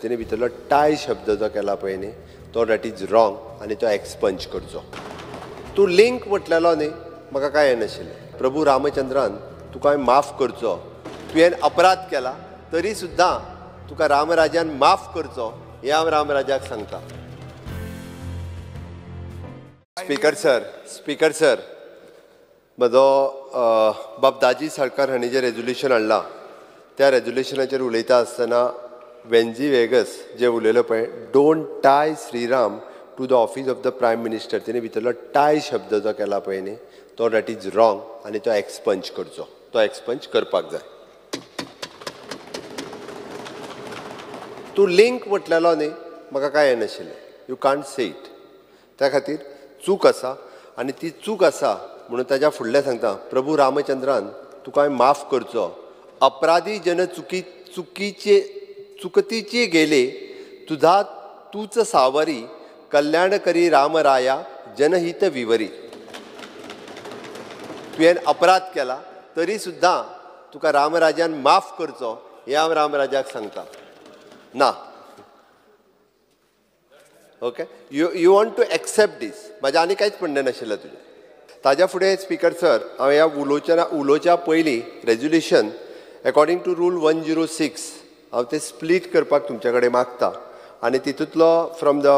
तेणे भितरलो टाय शब्द जो केला पळय न्ही तो that is wrong आनी तो एक्सपंज करचो. तूं लिंक म्हटलेलो न्ही म्हाका कांय येनाशिल्लें. प्रभू रामचंद्रान तुका माफ करचो, तुवें अपराध केला तरी सुद्दां तुका रामराजान माफ करचो हें हांव रामराजाक सांगता. स्पीकर सर, स्पीकर सर, म्हजो बाब दाजी साळकार हांणी जें रेजोल्युशन हाडलां त्या रेजोल्युशनाचेर उलयता आसतना वेन्जी वेगस जे उलयलो पळय, don't tie Shriram to the office of the prime minister, तेणे भितरलो टाय शब्द जो केला पळय न्ही तो that is wrong आनी तो एक्सपंज करचो, तो एक्सपंज करपाक जाय. तूं लिंक म्हटलेलो न्ही म्हाका कांय येनाशिल्लें, you can't say it. त्या खातीर चूक आसा आनी ती चूक आसा म्हणून ताज्या फुडलें सांगता, प्रभू रामचंद्रान तुका माफ करचो, अपराधी जन चुकी चुकीचे चुकतीचे गेले तुझा तूच सावरी, कल्याण करी रामराया जनहित विवरी. तुवें अपराध केला तरी सुद्दां तुका रामराजान माफ करचो हें हांव रामराजाक सांगता. ना, okay, you want to accept this, म्हाजें आनी कांयच म्हणणें नाशिल्लें तुजें. ताज्या फुडें स्पीकर सर, हांव ह्या उलोवच्या पयलीं resolution according to rule 106 हांव तें स्प्लीट करपाक तुमच्या कडेन मागता आनी तितूंतलो from the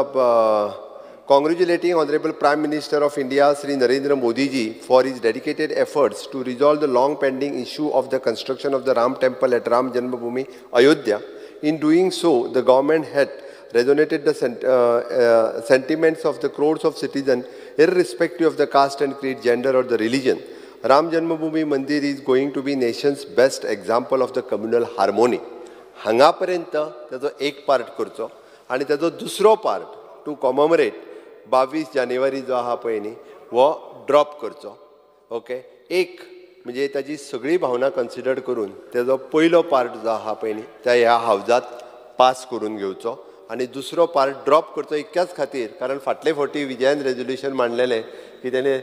congratulating honourable prime minister of India Shri Narendra Modiji for his dedicated efforts to resolve the long pending issue of the construction of the Ram temple at Ram Janmabhoomi Ayodhya. In doing so the government had resonated the sentiments of the crores of citizens irrespective of the caste and creed, gender or the religion. Ram Janmabhoomi Mandir is going to be nation's best example of the communal harmony. हांगापर्यंत ताजो एक part करचो आनी ताजो दुसरो part two कॉममरेट 22 जानेवारी जो आहा पळय न्ही हो ड्रॉप करचो. ओके, एक म्हणजे ताजी सगळी भावना कन्सिडर करून ताजो पयलो पार्ट जो आहा पळय न्ही त्या ह्या हावजात पास करून घेवचो आनी दुसरो पार्ट ड्रॉप करचो इतक्याच खातीर कारण फाटले फावटी विजयान रेजोल्युशन मांडलेलें की तेणें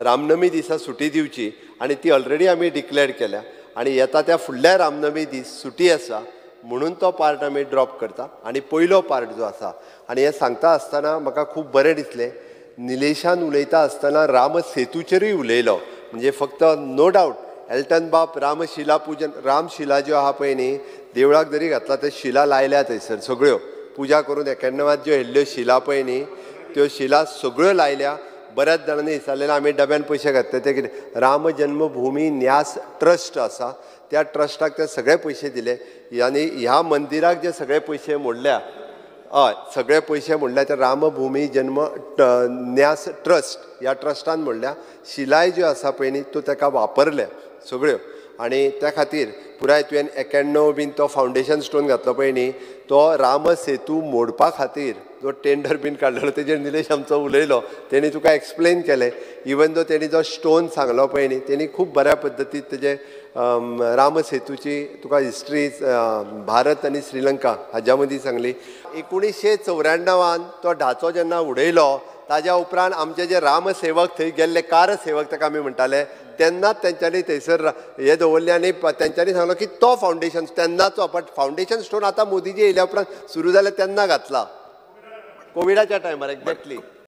रामनमी दिसा सुटी दिवची आनी ती ऑलरेडी आमी डिक्लेअर केल्या आनी येता त्या फुडल्या रामनमी दीस सुटी आसा म्हणून तो पार्ट आमी ड्रॉप करता आनी पयलो पार्ट जो आसा. आनी हें सांगता आसतना म्हाका खूब बरें दिसलें, निलेशान उलयता आसतना रामसेतूचेरूय उलयलो, म्हणजे फक्त नो डावट एल्टन बाब रामशिला पुजन, रामशिला ज्यो आहा पळय न्ही देवळाक जरी घातला ते शिला लायल्या थंयसर सगळ्यो पुजा करून 91 ज्यो येयल्ल्यो शिला पळय न्ही त्यो शिला सगळ्यो लायल्या. बऱ्याच जाणांनी विचारलेलें आमी डब्यान पयशे घातले ते कितें, राम जन्मभूमी न्यास ट्रस्ट आसा त्या ट्रस्टाक ते सगळे पयशे दिले आनी ह्या मंदिराक जे सगळे पयशे मोडल्या, हय सगळे पयशे म्हणल्यार ते रामभूमी जन्म न्यास ट्रस्ट ह्या ट्रस्टान म्हणल्या शिलाय ज्यो आसा पळय न्ही त्यो ताका वापरल्या सगळ्यो आनी त्या खातीर पुराय तुवें 91 बीन तो फावंडेशन स्टोन घातलो पळय न्ही तो रामसेतू मोडपा खातीर जो टेंडर बीन काडलेलो तेजेर निलेश आमचो उलयलो, तेणी तुका एक्सप्लेन केलें. इवन दो तेणी जो स्टोन सांगलो पळय न्ही तेणी खूब बऱ्या पद्दतीन तेजे रामसेतूची तुका हिस्ट्री भारत आनी श्रीलंका हाज्या मदीं सांगली. 1994 तो ढाचो जेन्ना उडयलो ताज्या उपरांत आमचे जे रामसेवक थंय गेल्ले, कारसेवक ताका आमी म्हणटाले, तेन्नाच तेंच्यांनी थंयसर हे दवरले आनी तेंच्यांनी सांगलो की तो फावंडेशन तेन्नाचो, बट फावंडेशन स्टोन आतां मोदीजी येयल्या उपरांत सुरू जालें तेन्ना घातला कोविडाच्या टायमार एक्झॅक्टली.